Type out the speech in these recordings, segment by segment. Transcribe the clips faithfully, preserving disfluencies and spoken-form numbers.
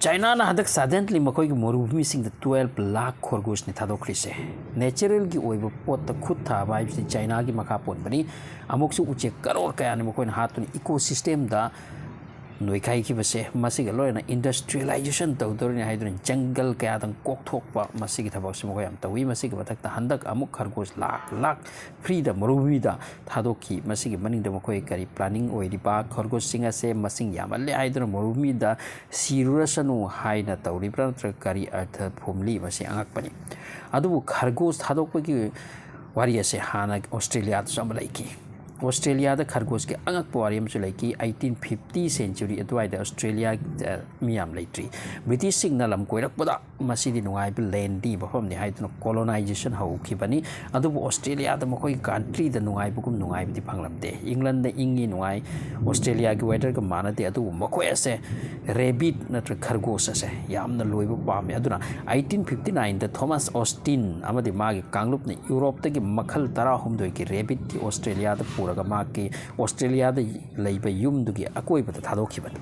ꯆꯥꯏꯅꯥꯅ ꯍꯟꯗꯛ suddenly ꯃꯈꯣꯏꯒꯤ ꯃꯔꯨꯚꯨꯃꯤꯁꯤꯡꯗ twelve lakh ꯈꯣꯔꯒꯨꯁꯅꯤ ꯊꯥꯗꯣꯛꯈ꯭ꯔꯤꯁꯦ꯫ ꯅꯦꯆꯔꯦꯜꯒꯤ ꯑꯣꯏꯕ ꯄꯣꯠꯇ ꯈꯨꯠ ꯊꯥꯕ ꯍꯥꯏꯕꯁꯤ ꯆꯥꯏꯅꯥꯒꯤ ꯃꯈꯥ ꯄꯣꯟꯕꯅꯤ꯫ ꯑꯃꯨꯛꯁꯨ ꯎꯆꯦꯛ ꯀꯔꯣꯔ ꯀꯌꯥꯅꯤ ꯃꯈꯣꯏꯅ ꯍꯥꯠꯇꯨꯅ ꯏꯀꯣ ꯁꯤꯁꯇꯦꯝꯗ ꯅꯣꯏꯈꯥꯏꯈꯤꯕꯁꯦ꯫ ꯃꯁꯤꯒ ꯂꯣꯏꯅꯅ ꯏꯟꯗꯁꯇ꯭ꯔꯤꯌꯦꯂꯥꯏꯖꯦꯁꯟ ꯇꯧꯗꯧꯔꯤꯅꯤ ꯍꯥꯏꯗꯨꯅ ꯖꯪꯒꯜ ꯀꯌꯥꯗꯪ ꯀꯣꯛꯊꯣꯛꯄ, ꯃꯁꯤꯒꯤ ꯊꯕꯛꯁꯤ ꯃꯈꯣꯏ ꯌꯥꯝ ꯇꯧꯏ꯫ ꯃꯁꯤꯒꯤ ꯃꯊꯛꯇ ꯍꯟꯗꯛ ꯑꯃꯨꯛ ꯈꯔꯒꯣꯁ ꯂꯥꯛ ꯂꯥꯛ ꯐ꯭ꯔꯤꯗ ꯃꯔꯨꯚꯨꯃꯤꯗ ꯊꯥꯗꯣꯛꯈꯤ꯫ ꯃꯁꯤꯒꯤ ꯃꯅꯤꯡꯗ ꯃꯈꯣꯏ ꯀꯔꯤ ꯄ꯭ꯂꯥꯅꯤꯡ ꯑꯣꯏꯔꯤꯕ? ꯈꯔꯒꯣꯁꯁꯤꯡ ꯑꯁꯦ ꯃꯁꯤꯡ ꯌꯥꯝꯃꯜꯂꯦ ꯍꯥꯏꯗꯨꯅ ꯃꯔꯨꯚꯨꯃꯤꯗ ꯁꯤꯔꯨꯔꯁꯅꯨ ꯍꯥꯏꯅ ꯇꯧꯔꯤꯕ꯭ꯔꯥ, ꯅꯠꯇ꯭ꯔꯒ ꯀꯔꯤ ꯑꯔꯊ ꯐꯣꯝꯂꯤ? ꯃꯁꯤ ꯑꯉꯛꯄꯅꯤ꯫ ꯑꯗꯨꯕꯨ ꯈꯔꯒꯣꯁ ꯊꯥꯗꯣꯛꯄꯒꯤ ꯋꯥꯔꯤ ꯑꯁꯦ ꯍꯥꯟꯅ ꯑꯣꯁꯇ꯭ꯔꯦꯂꯤꯌꯥꯗꯁꯨ ꯑꯃ ꯂꯩꯈꯤ꯫ ꯑꯣꯁꯇ꯭ꯔꯦꯂꯤꯌꯥꯗ ꯈꯔꯒꯣꯁꯀꯤ ꯑꯉꯛꯄ ꯋꯥꯔꯤ ꯑꯃꯁꯨ ꯂꯩꯈꯤ꯫ Eighteen fifty century ꯑꯗꯨꯋꯥꯏꯗ ꯑꯣꯁꯇ꯭ꯔꯦꯂꯤꯌꯥꯗ ꯃꯤ ꯌꯥꯝ ꯂꯩꯇ꯭ꯔꯤ꯫ ꯕ꯭ꯔꯤꯇꯤꯁꯁꯤꯡꯅ ꯂꯝ ꯀꯣꯏꯔꯛꯄꯗ ꯃꯁꯤꯗꯤ ꯅꯨꯡꯉꯥꯏꯕ ꯂꯦꯟꯗꯤ, ꯃꯐꯝꯅꯤ ꯍꯥꯏꯗꯨꯅ ꯀꯣꯂꯣꯅꯥꯏꯖꯦꯁꯟ ꯍꯧꯈꯤꯕꯅꯤ꯫ ꯑꯗꯨꯕꯨ ꯑꯣꯁꯇ꯭ꯔꯦꯂꯤꯌꯥꯗ ꯃꯈꯣꯏꯒꯤ ꯀꯟꯇ꯭ꯔꯤꯗ ꯅꯨꯡꯉꯥꯏꯕꯒꯨꯝ ꯅꯨꯡꯉꯥꯏꯕꯗꯤ ꯐꯪꯂꯝꯗꯦ꯫ ꯏꯪꯂꯟꯗ ꯏꯪꯉꯤ, ꯅꯨꯡꯉꯥꯏ, ꯑꯣꯁꯇ꯭ꯔꯦꯂꯤꯌꯥꯒꯤ ꯋꯦꯗꯔꯒ ꯃꯥꯟꯅꯗꯦ꯫ ꯑꯗꯨꯕꯨ ꯃꯈꯣꯏ ꯑꯁꯦ ꯔꯦꯕꯤꯠ ꯅꯠꯇ꯭ꯔꯒ ꯈꯔꯒꯣꯁ ꯑꯁꯦ ꯌꯥꯝꯅ ꯂꯣꯏꯕ ꯄꯥꯝꯃꯤ꯫ ꯑꯗꯨꯅ eighteen fifty nineꯗ ꯊꯣꯃꯥꯁ ꯑꯣꯁꯇꯤꯟ ꯑꯃꯗꯤ ꯃꯥꯒꯤ ꯀꯥꯡꯂꯨꯞꯅ ꯌꯨꯔꯣꯞꯇꯒꯤ ꯃꯈꯜ ꯇꯔꯥꯍꯨꯝꯗꯣꯏꯒꯤ ꯔꯦꯕꯤꯠꯀꯤ ꯑꯣꯁꯇ꯭ꯔꯦꯂꯤꯌꯥꯗ ꯄꯨꯔꯒ ꯃꯍꯥꯛꯀꯤ ꯑꯣꯁꯇ꯭ꯔꯦꯂꯤꯌꯥꯗ ꯂꯩꯕ ꯌꯨꯝꯗꯨꯒꯤ ꯑꯀꯣꯏꯕꯗ ꯊꯥꯗꯣꯛꯈꯤꯕꯅꯤ꯫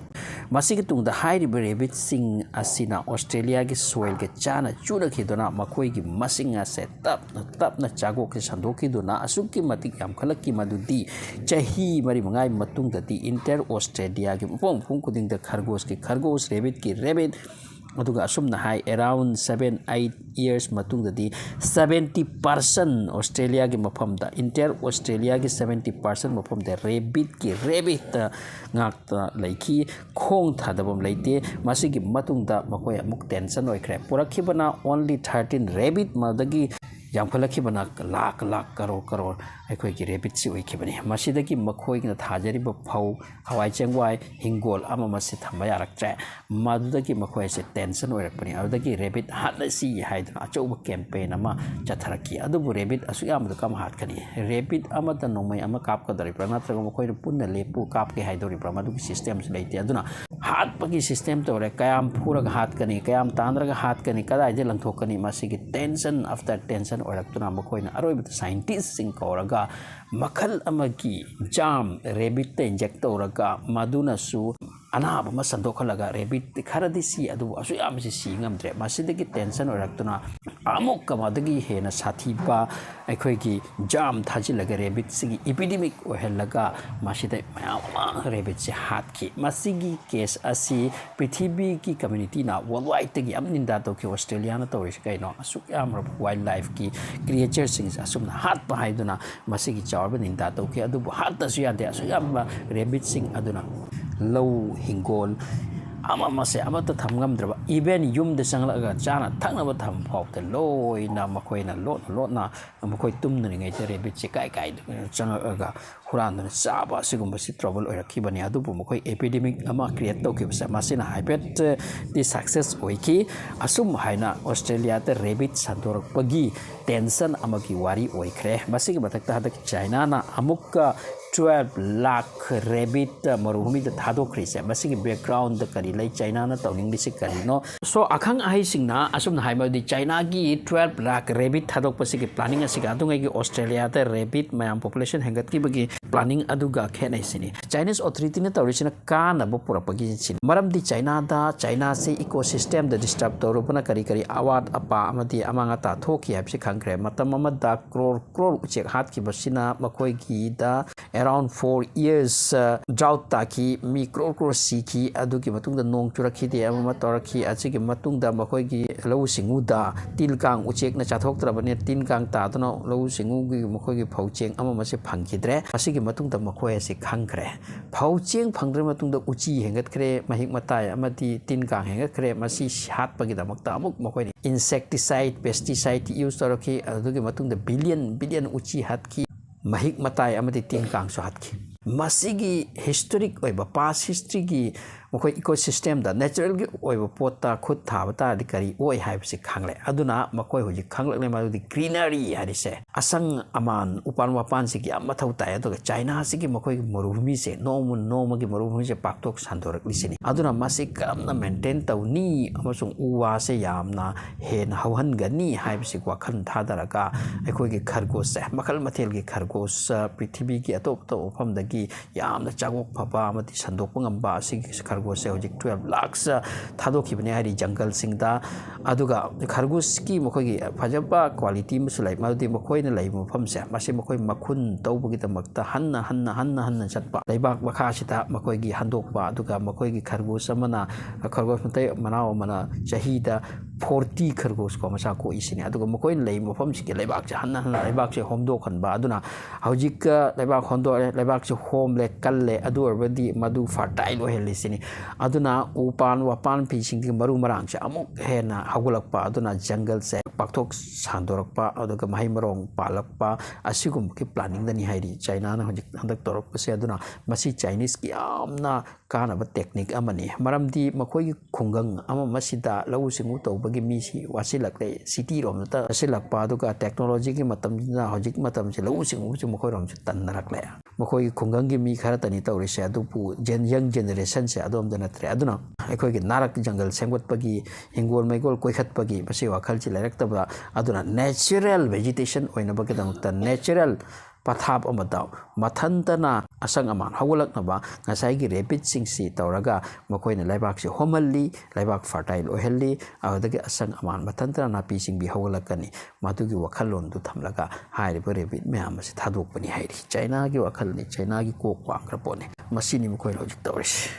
ꯃꯁꯤꯒꯤ ꯇꯨꯡꯗ ꯍꯥꯏꯔꯤꯕ ꯔꯦꯕꯤꯠꯁꯤꯡ ꯑꯁꯤꯅ ꯑꯣꯁꯇ꯭ꯔꯦꯂꯤꯌꯥꯒꯤ ꯁꯣꯏꯜꯒ ꯆꯥꯅ ꯆꯨꯅꯈꯤꯗꯨꯅ ꯃꯈꯣꯏꯒꯤ ꯃꯁꯤꯡ ꯑꯁꯦ ꯇꯞꯅ ꯇꯞꯅ ꯆꯥꯒꯣꯛꯁꯦ ꯁꯟꯗꯣꯛꯈꯤꯗꯨꯅ ꯑꯁꯨꯛꯀꯤ ꯃꯇꯤꯛ ꯌꯥꯝꯈꯠꯂꯛꯈꯤ, ꯃꯗꯨꯗꯤ ꯆꯍꯤ ꯃꯔꯤ ꯃꯉꯥꯒꯤ ꯃꯇꯨꯡꯗꯗꯤ ꯏꯟꯇꯔ ꯑꯣꯁꯇ꯭ꯔꯦꯂꯤꯌꯥꯒꯤ ꯃꯐꯝ ꯃꯐꯝ ꯈꯨꯗꯤꯡꯗ ꯈꯔꯒꯣꯁꯀꯤ ꯈꯔꯒꯣꯁ, ꯔꯦꯕꯤꯠꯀꯤ ꯔꯦꯕꯤꯠ, ꯑꯗꯨꯒ ꯑꯁꯨꯝꯅ ꯍꯥꯏ, around seven eight years ꯃꯇꯨꯡꯗꯗꯤ seventy percent ꯑꯣꯁꯇ꯭ꯔꯦꯂꯤꯌꯥꯒꯤ ꯃꯐꯝꯗ, ꯏꯟꯇꯔ ꯑꯣꯁꯇ꯭ꯔꯦꯂꯤꯌꯥꯒꯤ seventy percent ꯃꯐꯝꯗ ꯔꯦꯕꯤꯠꯀꯤ ꯔꯦꯕꯤꯠꯇ ꯉꯥꯛꯇ ꯂꯩꯈꯤ꯫ ꯈꯣꯡ ꯊꯥꯗꯐꯝ ꯂꯩꯇꯦ꯫ ꯃꯁꯤꯒꯤ ꯃꯇꯨꯡꯗ ꯃꯈꯣꯏ ꯑꯃꯨꯛ ꯇꯦꯟꯁꯟ ꯑꯣꯏꯈ꯭ꯔꯦ꯫ ꯄꯨꯔꯛꯈꯤꯕꯅ only thirteen ꯔꯦꯕꯤꯠ, ꯃꯗꯨꯗꯒꯤ ꯌꯥꯝꯈꯠꯂꯛꯈꯤꯕꯅ ꯂꯥꯛ ꯂꯥꯛ, ꯀꯔꯣꯔ ꯀꯔꯣꯔ ꯑꯩꯈꯣꯏꯒꯤ ꯔꯦꯕꯤꯠꯁꯤ ꯑꯣꯏꯈꯤꯕꯅꯤ꯫ ꯃꯁꯤꯗꯒꯤ ꯃꯈꯣꯏꯅ ꯊꯥꯖꯔꯤꯕ ꯐꯧ, ꯍꯋꯥꯏ ꯆꯦꯡꯋꯥꯏ, ꯍꯤꯡꯒꯣꯜ ꯑꯃ ꯑꯃꯁꯤ ꯊꯝꯕ ꯌꯥꯔꯛꯇ꯭ꯔꯦ꯫ ꯃꯗꯨꯗꯒꯤ ꯃꯈꯣꯏ ꯑꯁꯦ ꯇꯦꯟꯁꯟ ꯑꯣꯏꯔꯛꯄꯅꯤ꯫ ꯑꯗꯨꯗꯒꯤ ꯔꯦꯕꯤꯠ ꯍꯥꯠꯂꯁꯤ ꯍꯥꯏꯗꯨꯅ ꯑꯆꯧꯕ ꯀꯦꯝꯄꯦꯟ ꯑꯃ ꯆꯠꯊꯔꯛꯈꯤ꯫ ꯑꯗꯨꯕꯨ ꯔꯦꯕꯤꯠ ꯑꯁꯨꯛ ꯌꯥꯝꯕꯗꯨ ꯀꯔꯝ ꯍꯥꯠꯀꯅꯤ? ꯔꯦꯕꯤꯠ ꯑꯃꯗ ꯅꯣꯡꯃꯩ ꯑꯃ ꯀꯥꯞꯀꯗꯧꯔꯤꯕ꯭ꯔꯥ, ꯅꯠꯇ꯭ꯔꯒ ꯃꯈꯣꯏꯅ ꯄꯨꯟꯅ ꯂꯦꯞꯄꯨ ꯀꯥꯞꯀꯦ ꯍꯥꯏꯗꯧꯔꯤꯕ꯭ꯔꯥ? ꯃꯗꯨꯒꯤ ꯁꯤꯁꯇꯦꯝꯁꯨ ꯂꯩꯇꯦ꯫ ꯑꯗꯨꯅ ꯍꯥꯠꯄꯒꯤ ꯁꯤꯁꯇꯦꯝ ꯇꯧꯔꯦ꯫ ꯀꯌꯥꯝ ꯐꯨꯔꯒ ꯍꯥꯠꯀꯅꯤ, ꯀꯌꯥꯝ ꯇꯥꯟꯅꯔꯒ ꯍꯥꯠꯀꯅꯤ, ꯀꯗꯥꯏꯗ ꯂꯪꯊꯣꯛꯀꯅꯤ? ꯃꯁꯤꯒꯤ ꯇꯦꯟꯁꯟ ꯑꯐꯇꯔ ꯇꯦꯟꯁꯟ ꯑꯣꯏꯔꯛꯇꯨꯅ ꯃꯈꯣꯏꯅ ꯑꯔꯣꯏꯕꯗ ꯁꯥꯏꯟꯇꯤꯁꯁꯤꯡ ꯀꯧꯔꯒ ꯃꯈꯜ ꯑꯃꯒꯤ germ rabbitꯇ inject ꯇꯧꯔꯒ ꯃꯗꯨꯅꯁꯨ ꯑꯅꯥꯕ ꯑꯃ ꯁꯟꯗꯣꯛꯍꯜꯂꯒ rabbit ꯈꯔꯗꯤ ꯁꯤ, ꯑꯗꯨꯕꯨ ꯑꯁꯨꯛ ꯌꯥꯝꯕꯁꯤ ꯁꯤ ꯉꯝꯗ꯭ꯔꯦ꯫ ꯃꯁꯤꯗꯒꯤ tension ꯑꯣꯏꯔꯛꯇꯨꯅ ꯑꯃꯨꯛꯀ ꯃꯗꯨꯒꯤ ꯍꯦꯟꯅ ꯁꯥꯊꯤꯕ ꯑꯩꯈꯣꯏꯒꯤ germ ꯊꯥꯖꯤꯜꯂꯒ rabbitꯁꯤꯒꯤ epidemic ꯑꯣꯏꯍꯜꯂꯒ ꯃꯁꯤꯗ ꯃꯌꯥꯝ ꯑꯃ rabbitꯁꯦ ꯍꯥꯠꯈꯤ꯫ ꯃꯁꯤꯒꯤ case ꯑꯁꯤ ꯄ꯭ꯔꯤꯊꯤꯕꯤꯒꯤ communityꯅ worldwideꯇꯒꯤ ꯌꯥꯝ ꯅꯤꯟꯗꯥ ꯇꯧꯈꯤ꯫ Australiaꯅ ꯇꯧꯔꯤꯁꯤ ꯀꯩꯅꯣ? ꯑꯁꯨꯛ ꯌꯥꯝꯂꯕ wildlifeꯀꯤ creatureꯁꯤꯡꯁꯦ ꯑꯁꯨꯝꯅ ꯍꯥꯠꯄ ꯍꯥꯏꯗꯨꯅ ꯃꯁꯤꯒꯤ ꯆꯥꯎꯔꯕ ꯅꯤꯟꯗꯥ ꯇꯧꯈꯤ꯫ ꯑꯗꯨꯕꯨ ꯍꯥꯠꯇꯁꯨ ꯌꯥꯗꯦ, ꯑꯁꯨꯛ ꯌꯥꯝꯕ rabbitꯁꯤꯡ ꯑꯗꯨꯅ ꯂꯧ ꯍꯤꯡꯒꯣꯜ ꯑꯃ ꯑꯃꯁꯦ ꯑꯃꯠꯇ ꯊꯝ ꯉꯝꯗ꯭ꯔꯕ, even ꯌꯨꯝꯗ ꯆꯪꯂꯛꯑꯒ ꯆꯥꯅ ꯊꯛꯅꯕ ꯊꯝ ꯐꯥꯎꯗ ꯂꯣꯏꯅ ꯃꯈꯣꯏꯅ ꯂꯣꯠꯅ ꯂꯣꯠꯅ ꯃꯈꯣꯏ ꯇꯨꯝꯗ꯭ꯔꯤꯉꯩꯗ rabbitꯁꯦ ꯀꯥꯏ ꯀꯥꯏꯗ ꯆꯪꯉꯛꯑꯒ ꯍꯨꯔꯥꯟꯗꯨꯅ ꯆꯥꯕ, ꯑꯁꯤꯒꯨꯝꯕꯁꯤ trouble ꯑꯣꯏꯔꯛꯈꯤꯕꯅꯤ꯫ ꯑꯗꯨꯕꯨ ꯃꯈꯣꯏ epidemic ꯑꯃ create ꯇꯧꯈꯤꯕꯁꯦ ꯃꯁꯤꯅ ꯍꯥꯏꯐꯦꯠꯇꯤ success ꯑꯣꯏꯈꯤ꯫ ꯑꯁꯨꯝ ꯍꯥꯏꯅ Australiaꯗ rabbit ꯁꯟꯗꯣꯔꯛꯄꯒꯤ tension ꯑꯃꯒꯤ ꯋꯥꯔꯤ ꯑꯣꯏꯈ꯭ꯔꯦ꯫ ꯃꯁꯤꯒꯤ ꯃꯊꯛꯇ ꯍꯟꯗꯛ Chinaꯅ ꯑꯃꯨꯛꯀ twelve lakh rabbit ꯃꯔꯨꯚꯨꯃꯤꯗ ꯊꯥꯗꯣꯛꯈ꯭ꯔꯤꯁꯦ, ꯃꯁꯤꯒꯤ backgroundꯗ ꯀꯔꯤ ꯂꯩ? Chinaꯅ ꯇꯧꯅꯤꯡꯂꯤꯁꯤ ꯀꯔꯤꯅꯣ? So, ꯑꯈꯪ ꯑꯍꯩꯁꯤꯡꯅ ꯑꯁꯨꯝꯅ ꯍꯥꯏꯕꯗꯤ Chinaꯒꯤ twelve lakh rabbit ꯊꯥꯗꯣꯛꯄꯁꯤꯒꯤ planning ꯑꯁꯤꯒ ꯑꯗꯨꯉꯩꯒꯤ Australiaꯗ rabbit ꯃꯌꯥꯝ population ꯍꯦꯟꯒꯠꯈꯤꯕꯒꯤ planning ꯑꯗꯨꯒ ꯈꯦꯠꯅꯩꯁꯤꯅꯤ꯫ Chinese authorityꯅ ꯇꯧꯔꯤꯁꯤꯅ ꯀꯥꯟꯅꯕ ꯄꯨꯔꯛꯄꯒꯤꯁꯤꯅꯤ꯫ ꯃꯔꯝꯗꯤ Chinaꯗ, Chinaꯁꯤ ecosystemꯗ disturb ꯇꯧꯔꯨꯕꯅ ꯀꯔꯤ ꯀꯔꯤ ꯑꯋꯥꯠ ꯑꯄꯥ ꯑꯃꯗꯤ ꯑꯃꯥꯡ ꯑꯇꯥ ꯊꯣꯛꯈꯤ ꯍꯥꯏꯕꯁꯤ ꯈꯪꯈ꯭ꯔꯦ꯫ ꯃꯇꯝ ꯑꯃꯗ crore crore ꯎꯆꯦꯛ ꯍꯥꯠꯈꯤꯕꯁꯤꯅ ꯃꯈꯣꯏꯒꯤꯗ around four years, ꯑ, drought ꯇꯥꯈꯤ, ꯃꯤ crore crore ꯁꯤꯈꯤ꯫ ꯑꯗꯨꯒꯤ ꯃꯇꯨꯡꯗ ꯅꯣꯡ ꯆꯨꯔꯛꯈꯤꯗꯦ, ꯑꯃ ꯑꯃ ꯇꯧꯔꯛꯈꯤ꯫ ꯑꯁꯤꯒꯤ ꯃꯇꯨꯡꯗ ꯃꯈꯣꯏꯒꯤ ꯂꯧꯎ ꯁꯤꯡꯎꯗ ꯇꯤꯟ ꯀꯥꯡ ꯎꯆꯦꯛꯅ ꯆꯥꯊꯣꯛꯇ꯭ꯔꯕꯅꯤꯅ ꯇꯤꯟ ꯀꯥꯡ ꯇꯥꯗꯨꯅ ꯂꯧꯎ ꯁꯤꯡꯎꯒꯤ ꯃꯈꯣꯏꯒꯤ ꯐꯧ ꯆꯦꯡ ꯑꯃ ꯑꯃꯁꯦ ꯐꯪꯈꯤꯗ꯭ꯔꯦ꯫ ꯑꯁꯤꯒꯤ ꯃꯇꯨꯡꯗ ꯃꯈꯣꯏ ꯑꯁꯤ ꯈꯪꯈ꯭ꯔꯦ꯫ ꯐꯧ ꯆꯦꯡ ꯐꯪꯗ꯭ꯔꯕ ꯃꯇꯨꯡꯗ ꯎꯆꯤ ꯍꯦꯟꯒꯠꯈ꯭ꯔꯦ, ꯃꯍꯤꯛ ꯃꯇꯥꯏ ꯑꯃꯗꯤ ꯇꯤꯟ ꯀꯥꯡ ꯍꯦꯟꯒꯠꯈ꯭ꯔꯦ꯫ ꯃꯁꯤ ꯍꯥꯠꯄꯒꯤꯗꯃꯛꯇ ꯑꯃꯨꯛ ꯃꯈꯣꯏꯅ insecticide, pesticide use ꯇꯧꯔꯛꯈꯤ꯫ ꯑꯗꯨꯒꯤ ꯃꯇꯨꯡꯗ billion billion ꯎꯆꯤ ꯍꯥꯠꯈꯤ꯫ ꯃꯍꯤꯛ ꯃꯇꯥꯏ ꯑꯃꯗꯤ ꯇꯤꯟ ꯀꯥꯡꯁꯨ ꯍꯥꯠꯈꯤ꯫ ꯃꯁꯤꯒꯤ historic ꯑꯣꯏꯕ, past historyꯒꯤ ꯃꯈꯣꯏ ꯏꯀꯣ ꯁꯤꯁꯇꯦꯝꯗ ꯅꯦꯆꯔꯦꯜꯒꯤ ꯑꯣꯏꯕ ꯄꯣꯠꯇ ꯈꯨꯠ ꯊꯥꯕ ꯇꯥꯔꯗꯤ ꯀꯔꯤ ꯑꯣꯏ ꯍꯥꯏꯕꯁꯤ ꯈꯪꯂꯦ꯫ ꯑꯗꯨꯅ ꯃꯈꯣꯏ ꯍꯧꯖꯤꯛ ꯈꯪꯂꯛꯂꯦ, ꯃꯗꯨꯗꯤ ꯒ꯭ꯔꯤꯅꯔꯤ ꯍꯥꯏꯔꯤꯁꯦ, ꯑꯁꯪ ꯑꯃꯥꯟ, ꯎꯄꯥꯟ ꯋꯥꯄꯥꯟꯁꯤꯒꯤ ꯌꯥꯝ ꯃꯊꯧ ꯇꯥꯏ꯫ ꯑꯗꯨꯒ ꯆꯥꯏꯅꯥꯁꯤꯒꯤ ꯃꯈꯣꯏꯒꯤ ꯃꯔꯨꯚꯨꯃꯤꯁꯦ ꯅꯣꯡꯃ ꯅꯣꯡꯃꯒꯤ ꯃꯔꯨꯚꯨꯃꯤꯁꯦ ꯄꯥꯛꯊꯣꯛ ꯁꯟꯗꯣꯔꯛꯂꯤꯁꯤꯅꯤ꯫ ꯑꯗꯨꯅ ꯃꯁꯤ ꯀꯔꯝꯅ ꯃꯦꯟꯇꯦꯟ ꯇꯧꯅꯤ ꯑꯃꯁꯨꯡ ꯎ ꯋꯥꯁꯦ ꯌꯥꯝꯅ ꯍꯦꯟꯅ ꯍꯧꯍꯟꯒꯅꯤ ꯍꯥꯏꯕꯁꯤ ꯋꯥꯈꯜ ꯊꯥꯗꯔꯒ ꯑꯩꯈꯣꯏꯒꯤ ꯈꯔꯒꯣꯁꯁꯦ, ꯃꯈꯜ ꯃꯊꯦꯜꯒꯤ ꯈꯔꯒꯣꯁ, ꯄ꯭ꯔꯤꯊꯤꯕꯤꯒꯤ ꯑꯇꯣꯞ ꯑꯇꯣꯞꯄ ꯃꯐꯝꯗꯒꯤ ꯌꯥꯝꯅ ꯆꯥꯒꯣꯛ ꯐꯕ ꯑꯃꯗꯤ ꯁꯟꯗꯣꯛꯄ ꯉꯝꯕ ꯑꯁꯤꯒꯤ ꯈꯔꯒꯣꯁꯁꯦ ꯍꯧꯖꯤꯛ twelve lakhs ꯊꯥꯗꯣꯛꯈꯤꯕꯅꯤ ꯍꯥꯏꯔꯤ ꯖꯪꯒꯜꯁꯤꯡꯗ꯫ ꯑꯗꯨꯒ ꯈꯔꯒꯣꯁꯀꯤ ꯃꯈꯣꯏꯒꯤ ꯐꯖꯕ ꯀ꯭ꯋꯥꯂꯤꯇꯤ ꯑꯃꯁꯨ ꯂꯩ, ꯃꯗꯨꯗꯤ ꯃꯈꯣꯏꯅ ꯂꯩꯕ ꯃꯐꯝꯁꯦ, ꯃꯁꯤ ꯃꯈꯣꯏ ꯃꯈꯨꯟ ꯇꯧꯕꯒꯤꯗꯃꯛꯇ ꯍꯟꯅ ꯍꯟꯅ ꯍꯟꯅ ꯍꯟꯅ ꯆꯠꯄ, ꯂꯩꯕꯥꯛ ꯃꯈꯥꯁꯤꯗ ꯃꯈꯣꯏꯒꯤ ꯍꯟꯗꯣꯛꯄ, ꯑꯗꯨꯒ ꯃꯈꯣꯏꯒꯤ ꯈꯔꯒꯣꯁ ꯑꯃꯅ, ꯈꯔꯒꯣꯁ ꯃꯇꯩ ꯃꯅꯥꯎ ꯑꯃꯅ ꯆꯍꯤꯗ forty ꯈꯔꯒꯣꯁꯀꯣ ꯃꯆꯥ ꯀꯣꯛꯏꯁꯤꯅꯤ꯫ ꯑꯗꯨꯒ ꯃꯈꯣꯏꯅ ꯂꯩꯕ ꯃꯐꯝꯁꯤꯒꯤ ꯂꯩꯕꯥꯛꯁꯦ ꯍꯟꯅ ꯍꯟꯅ ꯂꯩꯕꯥꯛꯁꯦ ꯍꯣꯝꯗꯣꯛꯍꯟꯕ꯫ ꯑꯗꯨꯅ ꯍꯧꯖꯤꯛ ꯂꯩꯕꯥꯛ ꯍꯣꯟꯗꯣꯛꯑꯦ, ꯂꯩꯕꯥꯛꯁꯦ ꯍꯣꯝꯂꯦ, ꯀꯜꯂꯦ, ꯑꯗꯨ ꯑꯣꯏꯔꯕꯗꯤ ꯃꯗꯨ ꯐꯔꯇꯥꯏꯜ ꯑꯣꯏꯍꯜꯂꯤꯁꯤꯅꯤ꯫ ꯑꯗꯨꯅ ꯎꯄꯥꯟ ꯋꯥꯄꯥꯟ ꯄꯤꯁꯤꯡꯒꯤ ꯃꯔꯨ ꯃꯔꯥꯡꯁꯦ ꯑꯃꯨꯛ ꯍꯦꯟꯅ ꯍꯧꯒꯠꯂꯛꯄ, ꯑꯗꯨꯅ ꯖꯪꯒꯜꯁꯦ ꯄꯥꯛꯊꯣꯛ ꯁꯟꯗꯣꯔꯛꯄ, ꯑꯗꯨꯒ ꯃꯍꯩ ꯃꯔꯣꯡ ꯄꯥꯜꯂꯛꯄ, ꯑꯁꯤꯒꯨꯝꯕꯒꯤ ꯄ꯭ꯂꯥꯅꯤꯡꯗꯅꯤ ꯍꯥꯏꯔꯤ ꯆꯥꯏꯅꯥꯅ ꯍꯧꯖꯤꯛ ꯍꯟꯗꯛ ꯇꯧꯔꯛꯄꯁꯦ꯫ ꯑꯗꯨꯅ ꯃꯁꯤ ꯆꯥꯏꯅꯤꯁꯀꯤ ꯌꯥꯝꯅ ꯀꯥꯟꯅꯕ ꯇꯦꯛꯅꯤꯛ ꯑꯃꯅꯤ꯫ ꯃꯔꯝꯗꯤ ꯃꯈꯣꯏꯒꯤ ꯈꯨꯡꯒꯪ ꯑꯃ ꯑꯃꯁꯤꯗ ꯂꯧꯎ ꯁꯤꯡꯎ ꯇꯧꯕꯒꯤ ꯃꯤꯁꯤ ꯋꯥꯁꯤꯜꯂꯛꯂꯦ, ꯁꯤꯇꯤꯔꯣꯝꯗꯇ ꯆꯠꯁꯤꯜꯂꯛꯄ, ꯑꯗꯨꯒ ꯇꯦꯛꯅꯣꯂꯣꯖꯤꯒꯤ ꯃꯇꯝꯁꯤꯅ ꯍꯧꯖꯤꯛ ꯃꯇꯝꯁꯤ ꯂꯧꯎ ꯁꯤꯡꯎꯕꯁꯤ ꯃꯈꯣꯏꯔꯣꯝꯁꯨ ꯇꯟꯅꯔꯛꯂꯦ꯫ ꯃꯈꯣꯏꯒꯤ ꯈꯨꯡꯒꯪꯒꯤ ꯃꯤ ꯈꯔꯇꯅꯤ ꯇꯧꯔꯤꯁꯦ, ꯑꯗꯨꯕꯨ ꯖꯦꯟ-, ꯌꯪ ꯖꯦꯅꯦꯔꯦꯁꯟꯁꯦ ꯑꯗꯣꯝꯗ ꯅꯠꯇ꯭ꯔꯦ꯫ ꯑꯗꯨꯅ ꯑꯩꯈꯣꯏꯒꯤ ꯅꯥꯔꯛ ꯖꯪꯒꯜ ꯁꯦꯝꯒꯠꯄꯒꯤ, ꯍꯤꯡꯒꯣꯜ ꯃꯩꯒꯣꯜ ꯀꯣꯏꯈꯠꯄꯒꯤ ꯃꯁꯤ ꯋꯥꯈꯜꯁꯤ ꯂꯩꯔꯛꯇꯕ, ꯑꯗꯨꯅ ꯅꯦꯆꯔꯦꯜ ꯚꯦꯖꯤꯇꯦꯁꯟ ꯑꯣꯏꯅꯕꯒꯤꯗꯃꯛꯇ ꯅꯦꯆꯔꯦꯜ ꯄꯊꯥꯞ ꯑꯃꯗ ꯃꯊꯟꯇꯅ ꯑꯁꯪ ꯑꯃꯥꯟ ꯍꯧꯒꯠꯂꯛꯅꯕ ꯉꯁꯥꯏꯒꯤ ꯔꯦꯕꯤꯠꯁꯤꯡꯁꯤ ꯇꯧꯔꯒ ꯃꯈꯣꯏꯅ ꯂꯩꯕꯥꯛꯁꯤ ꯍꯣꯝꯍꯜꯂꯤ, ꯂꯩꯕꯥꯛ ꯐꯔꯇꯥꯏꯜ ꯑꯣꯏꯍꯜꯂꯤ, ꯑꯗꯨꯗꯒꯤ ꯑꯁꯪ ꯑꯃꯥꯟ ꯃꯊꯟꯇꯅ ꯅꯥꯄꯤ ꯁꯤꯡꯕꯤ ꯍꯧꯒꯠꯂꯛꯀꯅꯤ꯫ ꯃꯗꯨꯒꯤ ꯋꯥꯈꯜꯂꯣꯟꯗꯨ ꯊꯝꯂꯒ ꯍꯥꯏꯔꯤꯕ ꯔꯦꯕꯤꯠ ꯃꯌꯥꯝ ꯑꯁꯤ ꯊꯥꯗꯣꯛꯄꯅꯤ ꯍꯥꯏꯔꯤ꯫ ꯆꯥꯏꯅꯥꯒꯤ ꯋꯥꯈꯜꯅꯤ, ꯆꯥꯏꯅꯥꯒꯤ ꯀꯣꯛ ꯋꯥꯡꯈ꯭ꯔ ꯄꯣꯠꯅꯤ꯫ ꯃꯁꯤꯅꯤ ꯃꯈꯣꯏꯅ ꯍꯧꯖꯤꯛ ꯇꯧꯔꯤꯁꯤ꯫